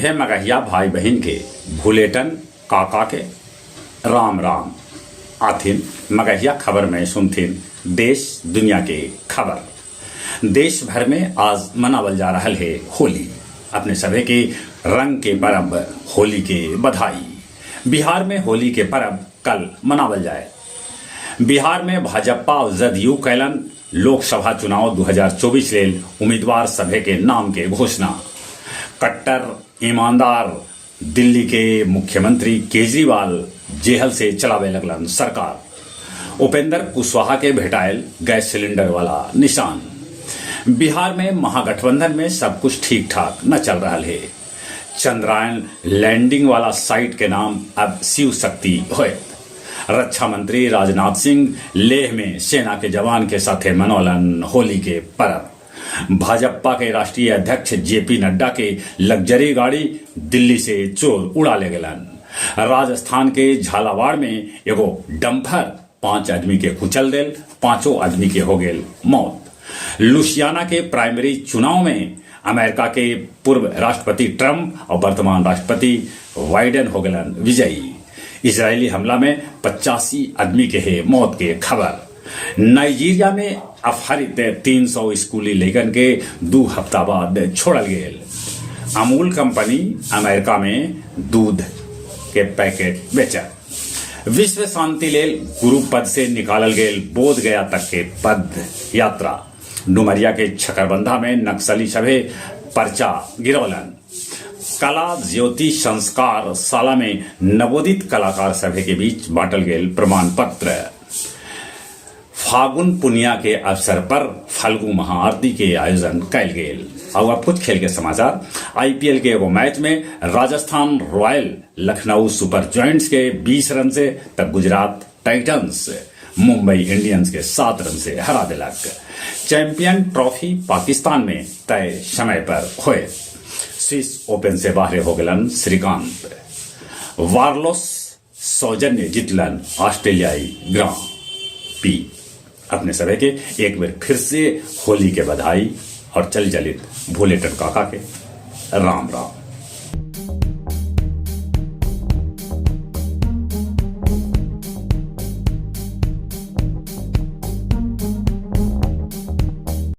सभे मगहिया भाई बहिन के भुलेटन काका के राम राम। आथिन मगहिया खबर में सुनथिन देश दुनिया के खबर। देश भर में आज मनावल जा रहल हे होली। अपने सभे के रंग के परब होली के बधाई। बिहार में होली के परब कल मनावल जाए। बिहार में भाजपा और जदयू कैलन लोकसभा चुनाव 2024 लेल उम्मीदवार सभे के नाम के घोषणा। कट्टर ईमानदार दिल्ली के मुख्यमंत्री केजरीवाल जेहल से चलावे लगलन सरकार। उपेंद्र कुशवाहा के भेटायल गैस सिलेंडर वाला निशान। बिहार में महागठबंधन में सब कुछ ठीक ठाक न चल रहा है। चंद्रयान लैंडिंग वाला साइट के नाम अब शिव शक्ति होयत। रक्षा मंत्री राजनाथ सिंह लेह में सेना के जवान के साथे मनौलन होली के परब। भाजपा के राष्ट्रीय अध्यक्ष जेपी नड्डा के लग्जरी गाड़ी दिल्ली से चोर उड़ा ले गेलन। राजस्थान के झालावाड़ में एगो डंपर 5 आदमी के कुचल देल, 5 आदमी के हो गेल मौत। लुसियाना के प्राइमरी चुनाव में अमेरिका के पूर्व राष्ट्रपति ट्रंप और वर्तमान राष्ट्रपति बाइडेन हो गेलन विजयी। इजरायली हमला में 85 आदमी के है मौत के खबर। नाइजीरिया में अपहरित 300 स्कूली लइकन के 2 हफ्ता बाद छोड़ल गेल। अमूल कंपनी अमेरिका में दूध के पैकेट बेचल। विश्व शांति लेल गुरु पद से निकालल गेल बोध गया तक के पद यात्रा। डुमरिया के छकरबंधा में नक्सली सभे पर्चा गिरौलन। कला ज्योति संस्कार शाला में नवोदित कलाकार सभे के बीच बांटल गेल प्रमाण पत्र। फागुन पुनिया के अवसर पर फल्गु महाआरती के आयोजन कैल गेल। और अब कुछ खेल के समाचार। आईपीएल के एगो मैच में Rajasthan royal Lucknow super giants के 20 रन से तब गुजरात टाइटंस मुंबई इंडियंस के 7 रन से हरा दिलक। चैंपियन ट्रॉफी पाकिस्तान में तय समय पर होए। स्विस ओपन से बाहर हो गलन श्रीकांत। वार्लोस सौजन्य जीतलन ऑस्ट्रेलियाई ग्रां पी। अपने सभी के एक बार फिर से होली के बधाई और चल चलित भोलेटन काका के राम राम।